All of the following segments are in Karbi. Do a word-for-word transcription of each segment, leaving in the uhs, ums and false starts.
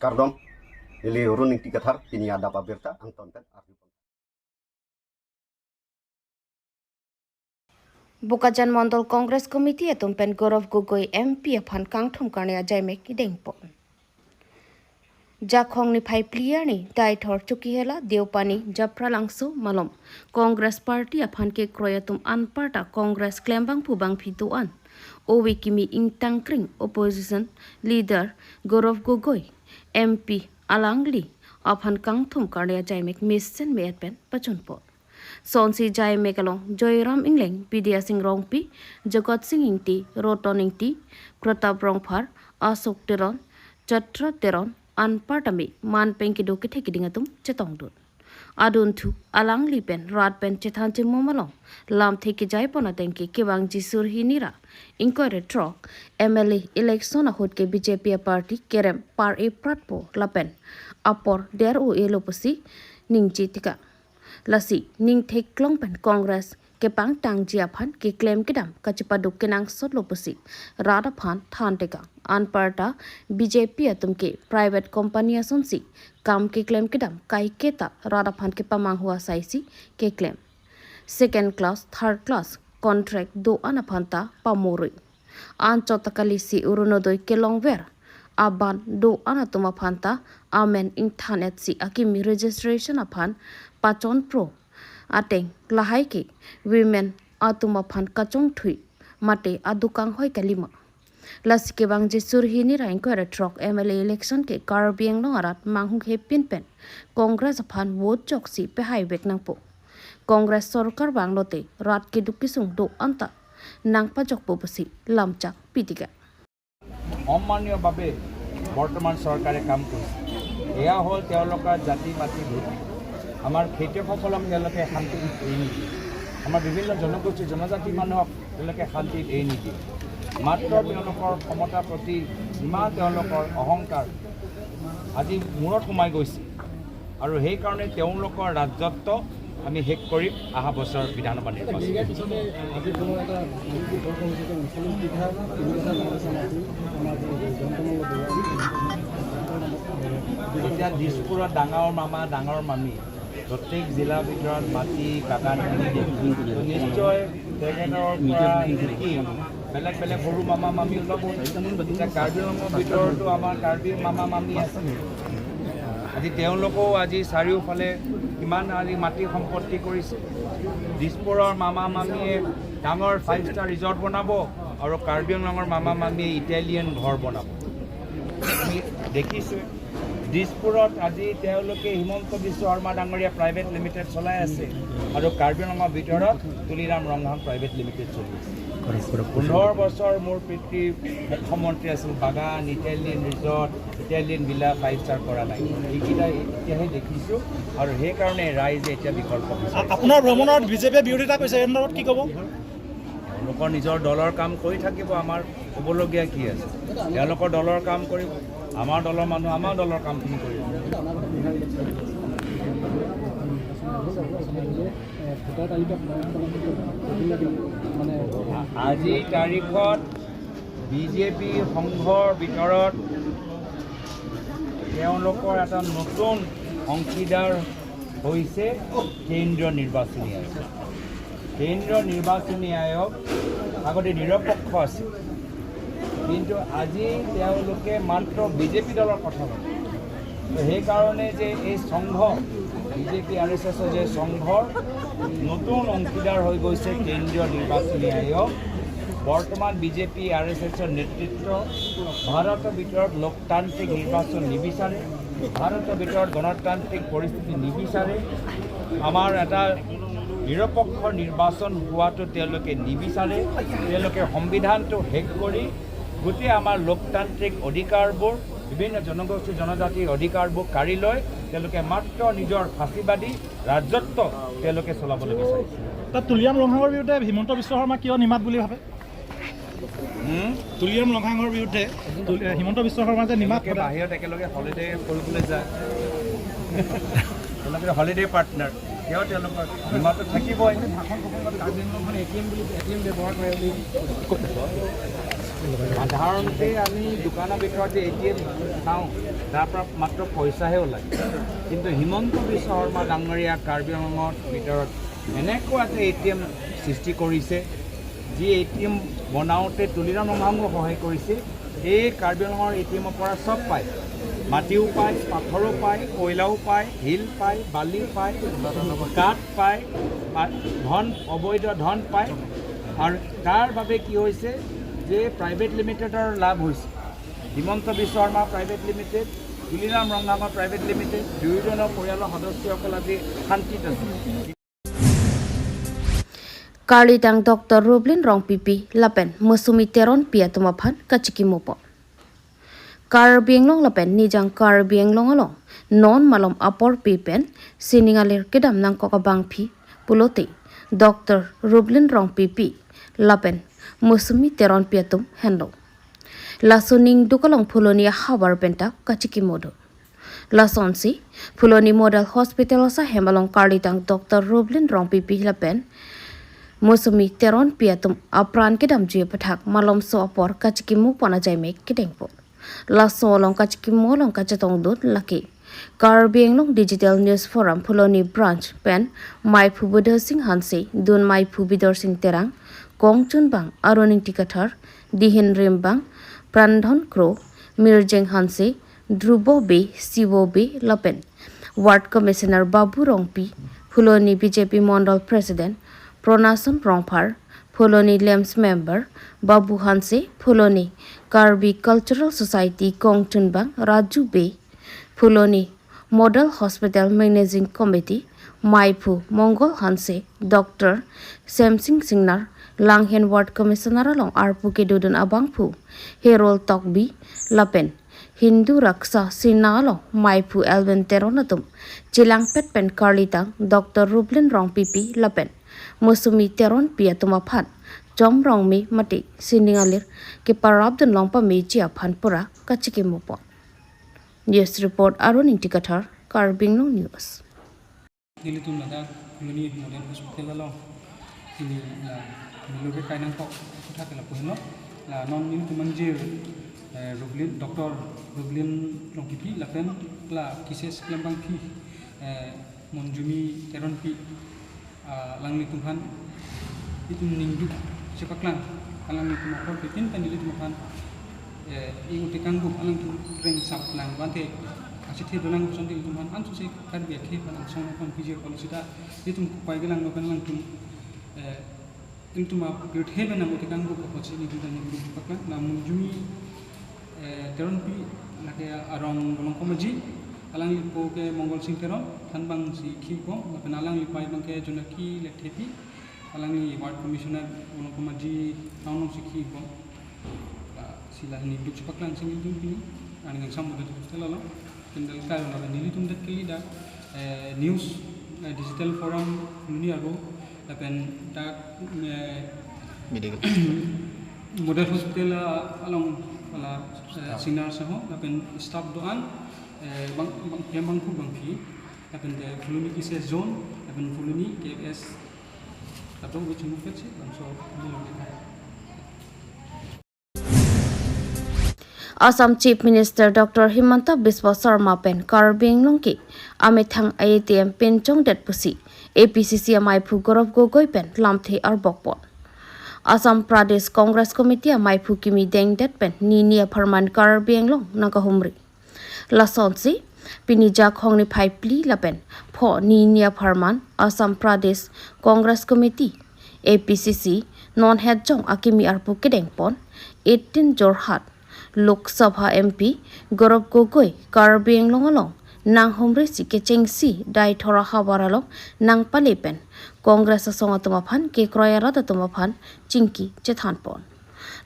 Kardom, neli Run Ingti Kathar, pini adap abirta angton pen arju. Bokajan Mandal Congress Committee atum pen Gaurav Gogoi M P aphan kangthum karne ajaimek idengpon. Jakhong niphai phli arni Deithor Chokihola Deopani Japralangso malom Congress Party aphan kekroi atum anparta Congress klembangphu bangphi do-an ove kimi ingtangkring opposition leader Gaurav Gogoi M P alangli aphan kangthum karne ajaimek mesen me-et pen pachunpo. Sonsi jaimek along Joyram Engleng, Bidya Sing Rongpi, Jagat Sing Ingti, Roton Ingti, Pratap Rongphar, Ashok Teron, Chatra Teron anparta me man pen kedo kethe keding atum chetongdun. Adunthu alangli pen rat pen chethan chemum along lamthe kejaipon ateng ke kevangji sur hini ra ingkoi ra throk M L A election ahut ke B J P a party kerem par-e pratpo lapen apor der-o-e lo pusi ningje tikang. Lasi ning theklong pen Congress kepangtangji aphan keklem kedam kachepaduk kenangsot lo pusi rat aphan than tekang. Anparta B J P atum ke private company asonsi kam keklem kedam kaiketa rat aphan kepamanghu asaisi keklem. Second class, third class contract do-an aphan ta pamorui. Anchot ta kalisi Orunodoi kelongver aban do-an atum aphan ta amen ingthan-etsi akimi registration aphan pachonpro ateng lahai ke women atum aphan kachongthui mate adukang hoi kalima. Lasi kevangji sur hini ra ingkoi ra throk M L A election ke Karbi Anglong arat manghuk hepin pen Congress aphan vote choksi pehai vek nangpo. Congress sorkar vanglote rat keduk kesung do-an ta nangpajokpo pusi lamchak pi tikang. অমাননীয়ভাৱে বৰ্তমান চৰকাৰে কাম কৰিছে। এয়া হ'ল তেওঁলোকৰ জাতি পাতি ভোট। আমাৰ খেতিয়কসকলক তেওঁলোকে শান্তি এৰি নিদিয়ে। আমাৰ বিভিন্ন জনগোষ্ঠী জনজাতি মানুহক তেওঁলোকে শান্তি এৰি নিদিয়ে। মাত্ৰ তেওঁলোকৰ ক্ষমতাৰ প্ৰতি ইমান তেওঁলোকৰ অহংকাৰ আজি মূৰত সোমাই গৈছে। আৰু সেইকাৰণে তেওঁলোকৰ ৰাজত্ব আমি শেষ কৰিম অহা বছৰ বিধানসভা নিৰ্বাচন। এতিয়া দিছপুৰত ডাঙৰ মামা ডাঙৰ মামী প্ৰত্যেক জিলাৰ ভিতৰত মাটি বাগান কিনি দিয়ে। তো নিশ্চয় তেখেতৰ পৰা শিকি বেলেগ বেলেগ সৰু মামা মামী ওলাব। এতিয়া কাৰ্বি আংলঙৰ ভিতৰতো আমাৰ কাৰ্বি মামা মামী আছে। আজি তেওঁলোকেও আজি চাৰিওফালে কিমান আজি মাটি সম্পত্তি কৰিছে। দিছপুৰৰ মামা মামীয়ে ডাঙৰ ফাইভ ষ্টাৰ ৰিজৰ্ট বনাব আৰু কাৰ্বি আংলঙৰ মামা মামীয়ে ইটালিয়ান ঘৰ বনাব। আমি দেখিছোঁ দিছপুৰত আজি তেওঁলোকে হিমন্ত বিশ্ব শৰ্মা ডাঙৰীয়া প্ৰাইভেট লিমিটেড চলাই আছে আৰু কাৰ্বি আংলঙৰ ভিতৰত তুলিৰাম ৰংহাং প্ৰাইভেট লিমিটেড চলি আছে। পোন্ধৰ বছৰ মোৰ পিতৃ মুখ্যমন্ত্ৰী আছিল, বাগান, Italian resort, Italian villa five star কৰা নাই। এইকেইটা এতিয়াহে দেখিছোঁ আৰু সেইকাৰণে ৰাইজে এতিয়া বিকল্প বিচাৰিছে। আপোনাৰ ভ্ৰমণত বিজেপিয়ে বিৰোধিতা কৰিছে, এই সন্দৰ্ভত কি ক'ব? তেওঁলোকৰ নিজৰ দলৰ কাম কৰি থাকিব, আমাৰ ক'বলগীয়া কি আছে? তেওঁলোকৰ দলৰ কাম কৰিব, আমাৰ দলৰ মানুহ আমাৰ দলৰ কামখিনি কৰিব। আজি তাৰিখত বিজেপি সংঘৰ ভিতৰত তেওঁলোকৰ এটা নতুন অংশীদাৰ হৈছে কেন্দ্ৰীয় নিৰ্বাচনী আয়োগ। কেন্দ্ৰীয় নিৰ্বাচনী আয়োগ আগতে নিৰপেক্ষ আছিল, কিন্তু আজি তেওঁলোকে মাত্ৰ বিজেপি দলৰ কথা ভাবে। তো সেইকাৰণে যে এই সংঘ, বিজেপি আৰ এছ এছৰ যে সংঘৰ নতুন অংশীদাৰ হৈ গৈছে কেন্দ্ৰীয় নিৰ্বাচনী আয়োগ। বৰ্তমান বিজেপি আৰ এছ এছৰ নেতৃত্ব ভাৰতৰ ভিতৰত লোকতান্ত্ৰিক নিৰ্বাচন নিবিচাৰে, ভাৰতৰ ভিতৰত গণতান্ত্ৰিক পৰিস্থিতি নিবিচাৰে। আমাৰ এটা নিৰপেক্ষ নিৰ্বাচন হোৱাটো তেওঁলোকে নিবিচাৰে। তেওঁলোকে সংবিধানটো শেষ কৰি গোটেই আমাৰ লোকতান্ত্ৰিক অধিকাৰবোৰ, বিভিন্ন জনগোষ্ঠী জনজাতিৰ অধিকাৰবোৰ কাঢ়ি লৈ তেওঁলোকে মাত্ৰ নিজৰ ফাঁচীবাদী ৰাজত্ব তেওঁলোকে চলাবলৈ বিচাৰিছে। তাত তুলিৰাম ৰংহাঙৰ বিৰুদ্ধে হিমন্ত বিশ্ব শৰ্মা কিয় নিমাত বুলি ভাবে? হুম? তুলিৰাম ৰংহাঙৰ বিৰুদ্ধে তুলি- হিমন্ত বিশ্ব শৰ্মা যে নিমাত তেওঁলোকে বাহিৰত একেলগে হলিডে কৰিবলৈ যায়, তেওঁলোকে হলিডে পাৰ্টনাৰ। কিয় তেওঁলোকৰ নিমাতটো থাকিবই। ভাষণ প্ৰসংগত কাৰ্বি আংলংখন এ টি এম বুলি, এ টি এম ব্যৱহাৰ কৰে বুলি সাধাৰণতে আমি দোকানৰ ভিতৰত যে এ টি এম চাওঁ, তাৰ পৰা মাত্ৰ পইচাহে ওলায়। কিন্তু হিমন্ত বিশ্ব শৰ্মা ডাঙৰীয়া কাৰ্বি আংলঙৰ ভিতৰত এনেকুৱা এটা এ টি এম সৃষ্টি কৰিছে, যি এ টি এম বনাওঁতে তুলিৰাম ৰংহাঙেও সহায় কৰিছে। এই কাৰ্বি আংলঙৰ এ টি এমৰ পৰা চব পায়, মাটিও পায়, পাথৰো পায়, কয়লাও পায়, শিল পায়, বালি পায়, কাঠ পায়, পা- ধন, অবৈধ ধন পায়। আৰু তাৰ বাবে কি হৈছে যে প্ৰাইভেট লিমিটেডৰ লাভ হৈছে। হিমন্ত বিশ্ব শৰ্মা প্ৰাইভেট লিমিটেড, তুলিৰাম ৰংহাঙৰ প্ৰাইভেট লিমিটেড, দুয়োজনৰ পৰিয়ালৰ সদস্যসকল আজি শান্তিত আছে। Karlitang Doctor Rublin Rongpipi lapen Mosumi Teronpi atum aphan kachikimo pon. Karbi Anglong lapen Nijang Karbi Anglong along non malom apor pen sining alir kedam nangkok abangpi pulote Doctor Rublin Rongpipi lapen Mosumi Teronpi atum henlo. Laso ningduk along Phuloni ahavar pen ta kachikimo do. Lasonsi Phuloni Model Hospital asahem along karlitang Doctor Rublin Rongpipi lapen Mosumi Teronpi atum apran kedamji aputhak malomso apor kachikimo pon ajaimek kedengpo. Laso along kachikimo along kachetongdun lake Karbi Anglong Digital News Forum Phuloni Branch pen Maiphu Buddha Sing Hanse, Dun Maiphu Bidor Sing Terang, Kongchunbang Arun Ingti Kathar, Dihin Rimbang, Prandhon Kro, Mirjeng Hanse, Dhrubo Bey, Sibo Bey lapen Ward Commissioner Babu Rongpi, Phuloni B J P Mondol President Pronason Rongphar, Phuloni LAMPS Member Babu Hanse, Phuloni Karbi Cultural Society Kongchunbang Raju Bey, Phuloni Model Hospital Managing Committee Maiphu Mongol Hanse, Doctor Semsing Singnar, Langhin Ward Commissioner along arpu kedodun abangphu Herol Tokbi lapen Hindu Raksha Sena along Maiphu Elwin Teron atum chelangpet pen karlitang Doctor Rublin Rongpipi lapen Mosumi Teronpi atum aphan chomrong me mate sining alir keparapdun long pameji aphan pura kachikimo pon. News report Arun Ingti Kathar, Karbi Anglong News. Nelitum ladak Phuloni Model Hospital along pini la milo ke kainang kok kutha ke lapu henlo. La non nelitum mangjir, eh, Rublin, Doctor Rublin Rongpipi lapen la kises klembangpi, eh, Mosumi Teronpi, ah, alanglitum aphan itum ningduk chepaklang, alanglitum apor petin pen ilitum aphan, eh, ing uti kanggup alangtum reng sap lang bante asithe dolang koson ilitum aphan ansose Karbi akhei aphan angsong aphan P G policy ta itum kupai gelang lo pen alangtum, eh, ilitum apirthe pen nang uti kanggup apotsi ilitum aphan ningduk chepaklang. La Mosumi, eh, Teronpi lake arong Bolong Komaji, alanglipo ke Mongol Sing Teron, thanbang si Khibong, lapen alanglipai abang ke Jonaki Lekthepi, alangli Ward Commissioner Bolong Komaji town along si Khibong. La, si la ningduk chepaklang si nelitum pini, aning angsam model hospital along, kendal kayo na nelitum dak kali dak, eh, news, eh, digital forum Phuloni arlo, lapen dak, eh, medical model hospital, ah, along la, eh, staff, senior saho, lapen staff do-an, eh, bang, bang, yang bangphu bangphi, lapen ke Phuloni kises zone, lapen Phuloni K F S, kadokave chingmupet si, bangso, ini lo kita. Assam Chief Minister Doctor Himanta Biswa Sarma pen Karbi Anglong ke amethang A T M pinchongdet pusi A P C C amaiphu Gaurav Gogoi pen lamthe arbok pon. Assam Pradesh Congress Committee amaiphu kimi dengdet pen nini apharman Karbi Anglong nangkahumri. Lasonsi pini Jakhong niphai phli lapen pho nini apharman Assam Pradesh Congress Committee, A P C C, non hetjong akimi arpu kedeng pon, eighteen Jorhat Lok Sabha M P Gaurav Gogoi Karbi Anglong along nanghumri si kechengsi Deithor ahavar along nangpale pen Congress asong atum aphan kekroi arat atum aphan chingki chethan pon.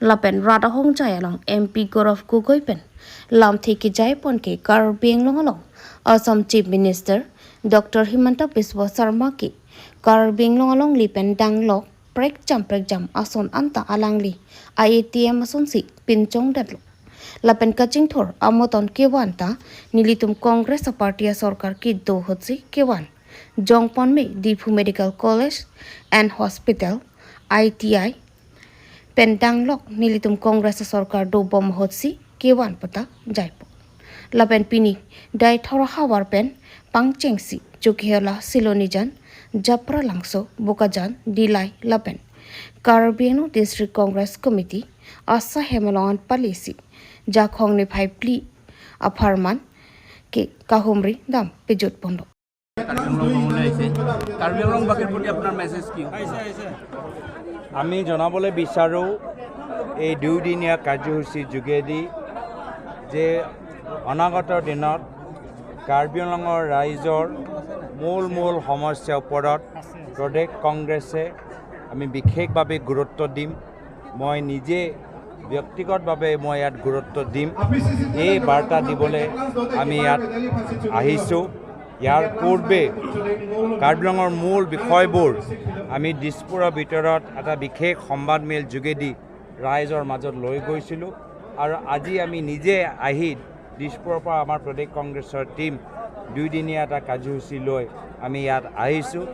Lapen rat ahongjai along M P Gaurav Gogoi pen lamthe kejai pon ke Karbi Anglong along Assam Chief Minister Doctor Himanta Biswa Sarma ke Karbi Anglong alongli pen danglok prekjam prekjam ason anta alangli A T M asonsi pinchongdetlo. Lapen kachingthur amoton kevan ta nelitum Congress a-party asorkar kedo ahutsi kevan jongpon me Diphu Medical College and Hospital, I T I, pen danglok nelitum Congress asorkar dobom ahutsi kevan pata jaipo. Lapen pini Deithor ahavar pen pangchengsi Chokihola, Silonijan, Japralangso, Bokajan, Dillai lapen Karbi Anglong District Congress Committee asahem along an palisi Jakhong niphai phli apharman ke kahumri dam pejut ponlo. Karbi আংলং ভ্ৰমণলৈ আহিছে। কাৰ্বি আংলংবাসীৰ প্ৰতি আপোনাৰ মেছেজ কি হ'ব? আমি জনাবলৈ বিচাৰোঁ, এই দুদিনীয়া কাৰ্যসূচীৰ যোগেদি যে অনাগত দিনত কাৰ্বি আংলঙৰ ৰাইজৰ মূল মূল সমস্যাৰ ওপৰত প্ৰদেশ কংগ্ৰেছে আমি বিশেষভাৱে গুৰুত্ব দিম। মই নিজে ব্যক্তিগতভাৱে মই ইয়াত গুৰুত্ব দিম। এই বাৰ্তা দিবলৈ আমি ইয়াত আহিছোঁ। ইয়াৰ পূৰ্বে কাৰ্বি আংলঙৰ মূল বিষয়বোৰ আমি দিছপুৰৰ ভিতৰত এটা বিশেষ সংবাদমেল যোগেদি ৰাইজৰ মাজত লৈ গৈছিলোঁ আৰু আজি আমি নিজে আহি দিছপুৰৰ পৰা আমাৰ প্ৰদেশ কংগ্ৰেছৰ টীম দুইদিনীয়া এটা কাৰ্যসূচী লৈ আমি ইয়াত আহিছোঁ।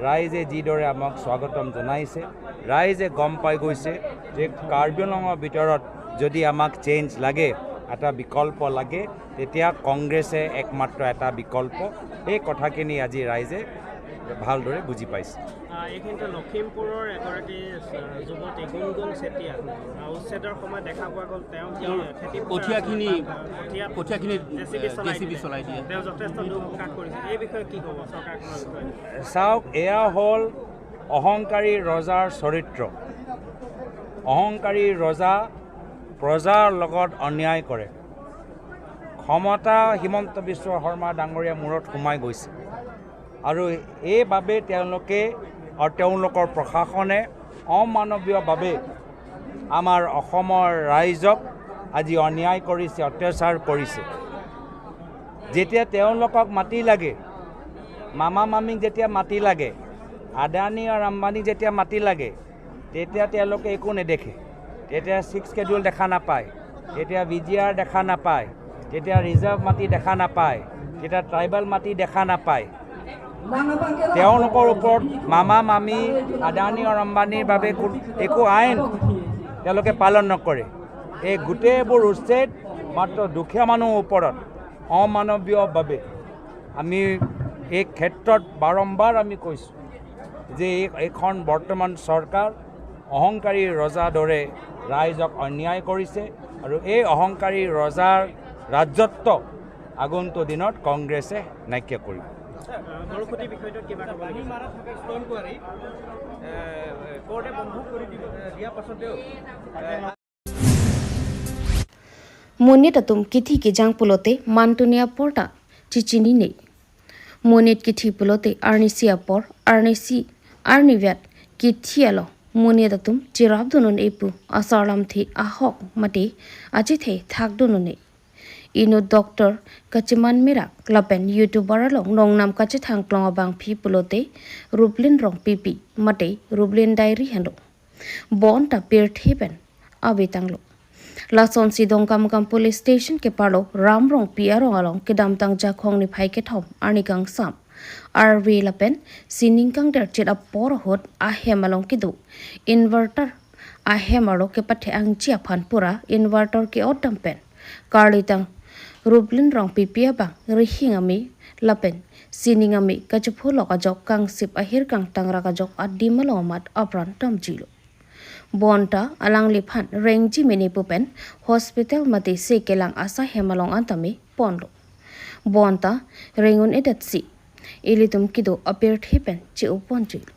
ৰাইজে যিদৰে আমাক স্বাগতম জনাইছে, ৰাইজে গম পাই গৈছে যে কাৰ্বি আংলঙৰ ভিতৰত যদি আমাক চেঞ্জ লাগে, এটা বিকল্প লাগে, তেতিয়া কংগ্ৰেছে একমাত্ৰ এটা বিকল্প। সেই কথাখিনি আজি ৰাইজে ভালদৰে বুজি পাইছে। আহ, এইখিনিতে লখিমপুৰৰ এগৰাকী আহ, যুৱতী গুণগুণ চেতিয়া আহ, উচ্ছেদৰ সময়ত দেখা পোৱা গ'ল তেওঁ যি খেতি পথাৰ কঠীয়াখিনি আহ, কঠীয়া কঠীয়াখিনি জে চি বি চলাই জে চি বি দিলে। চলাই দিয়ে। তেওঁ যথেষ্ট দুখ প্ৰকাশ কৰিছে। এই বিষয়ে কি ক'ব চৰকাৰখনৰ বিষয়ে? চাওক, এয়া হ'ল অহংকাৰী ৰজাৰ চৰিত্ৰ। অহংকাৰী ৰজা প্ৰজাৰ লগত অন্যায় কৰে। ক্ষমতা হিমন্ত বিশ্ব শৰ্মা ডাঙৰীয়া মূৰত সোমাই গৈছে আৰু এইবাবে তেওঁলোকে আৰু তেওঁলোকৰ প্ৰশাসনে অমানৱীয়ভাৱে আমাৰ অসমৰ ৰাইজক আজি অন্যায় কৰিছে, অত্যাচাৰ কৰিছে। যেতিয়া তেওঁলোকক মাটি লাগে, মামা মামীক যেতিয়া মাটি লাগে, আদানী আৰু আম্বানীক যেতিয়া মাটি লাগে, তেতিয়া তেওঁলোকে একো নেদেখে। তেতিয়া ছিক্স শ্বেডিউল দেখা নাপায়, তেতিয়া ভি জি আৰ দেখা নাপায়, তেতিয়া ৰিজাৰ্ভ মাটি দেখা নাপায়, তেতিয়া ট্ৰাইবেল মাটি দেখা নাপায়। তেওঁলোকৰ ওপৰত মামা মামী, আদানী আৰু আম্বানীৰ বাবে কো- একো আইন তেওঁলোকে পালন নকৰে। এই গোটেইবোৰ উচ্ছেদ মাত্ৰ দুখীয়া মানুহৰ ওপৰত অমানৱীয়ভাৱে। আমি এই ক্ষেত্ৰত বাৰম্বাৰ আমি কৈছোঁ যে এই- এইখন বৰ্তমান চৰকাৰ অহংকাৰী ৰজা দৰে ৰাইজক অন্যায় কৰিছে আৰু এই অহংকাৰী ৰজাৰ ৰাজত্ব আগন্তুক দিনত কংগ্ৰেছে নাইকিয়া কৰিব। আহ, বৰষুণৰ বিষয়টো কিবা ক'ব নেকি? মাৰা থাকে ষ্টল কোৱাৰী কোৰ্টে বন্ধ কৰি দিব, দিয়া পাছতেও Monit atum kithi kejang pulote mantuni apor ta chechinine. Monit kithi pulote arnisi apor, arnisi arnivet kithi along monit atum cherapdun un-e pu asarlamthe ahok mate achethe thakdun un-e. Inut doctor kacheman merak lapen YouTuber along nongnam kachethang klong abangpi pulote Ruplin Rongpipi mate Ruplin Diary henlo. Bonta pirthe pen avetanglo. Lasonsi Dongkamukam Police Station keparlo Ram Rongpi arong along kedamtang Jakhong niphai kethom arni kangsam arve lapen sining kangderchit apor ahut ahem along kedo inverter ahem arlo kepathe-angji aphan pura inverter ke-otdam pen karlitang Ruplin Rongpipi abang rihing ame lapen sining ame kachepholok ajok kangsip ahir kangtangrak ajok adim along amat apran damjilo. Bonta alangliphan rengji mene pu pen hospital mate se kelang asahem along an tame ponlo. Bonta reng un-edetsi ilitum kedo apirthe pen che-o ponjuilo.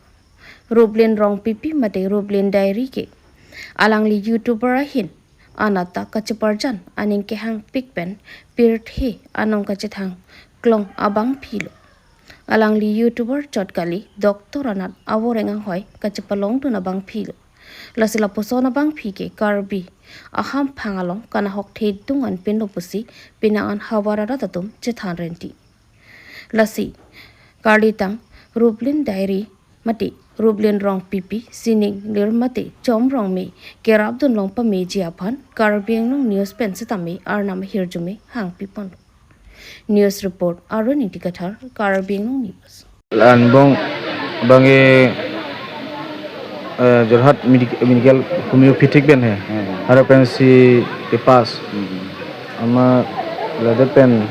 Ruplin Rongpipi mate Ruplin Diary ke alangli YouTuber ahin anat ta kacheparjan aning kehangpik pen pirthe anong kachethang klong abangpilo. Alangli YouTuber chot kali, doctor anat avoreng anghoi kachepalongdun abangpilo. Lasi lapuson abangpi ke Karbi ahamphang along kanahok thedung an pinlo pusi penang an havar arat atum chethan renti. Lasi karlitang Ruplin Diary mate Ruplin Rongpipi, sining lir mate Chom Rongme kerapdun long pameji aphan Karbi Anglong News pen setame arnam ahirjume hangpi ponlo. News report Arun Ingti Kathar, Karbi Anglong News. Anbong bangke eh, Jorhat Medic-, Medical Homeopathic pen he. Hmm. Hara pensi kepass. Hmm. Amat ladak pen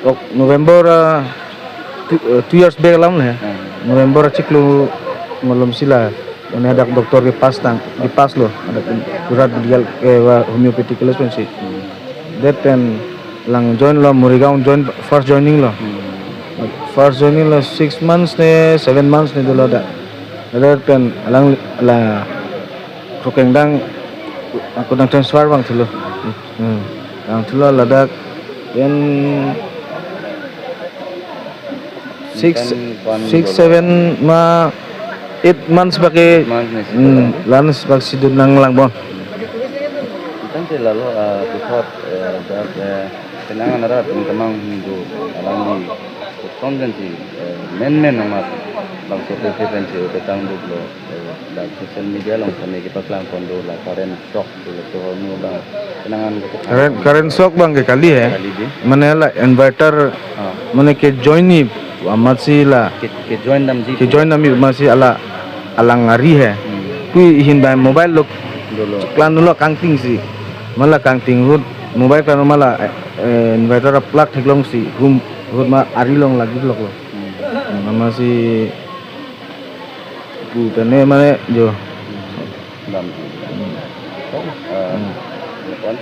ok November, ah, two, eh, two years back alam le. Hmm. November achiklo malom si la. Mane hadak doctor kepass tang, kepass lo. Hadak Jorhat Medical, eh, wa Homeopathic College pensi. Hmm. Ladak pen lang join lo, Morigaon join, first joining lo. Hmm. First joining lo six months ne, seven months ne dolo dak. Ladak pen alang la Krokeng dang, ako dang transfer abang thulo. Hmm. Dang thulo ladak. Then six, Kan pan six, dolo. Seven ma eight months baki, Eight months ne si hmm, dolo. Lans bak si dun nang lang bon. Ikan te lalo, ah, puthot, eh, dak, eh, kenangan arat pen kemang hindu alangli. Kosonsi, eh, menmen amat bangso P P pensi petang duklo, eh, dak social media along kami kepaklang pon do la current shock do la tohormu bang kenangan ko Current, current shock bang ke kali he. Kali di. Mane la inverter, Ah. Mane ke join ni amatsi la. Ke, ke join damji. Ke join damji amatsi ala alang ari he. Hmm. Pu ihin bai mobile lo. Dolo. Klang lo kangting si. Mala kangting ahut mobile klang mala, eh, inverter plug theklong si room ahut ma ari along lagi lok lo. Hmm. Amatsi pu pen ne mane jo. Dam. Hmm. Eh, Hmm. Ini pon.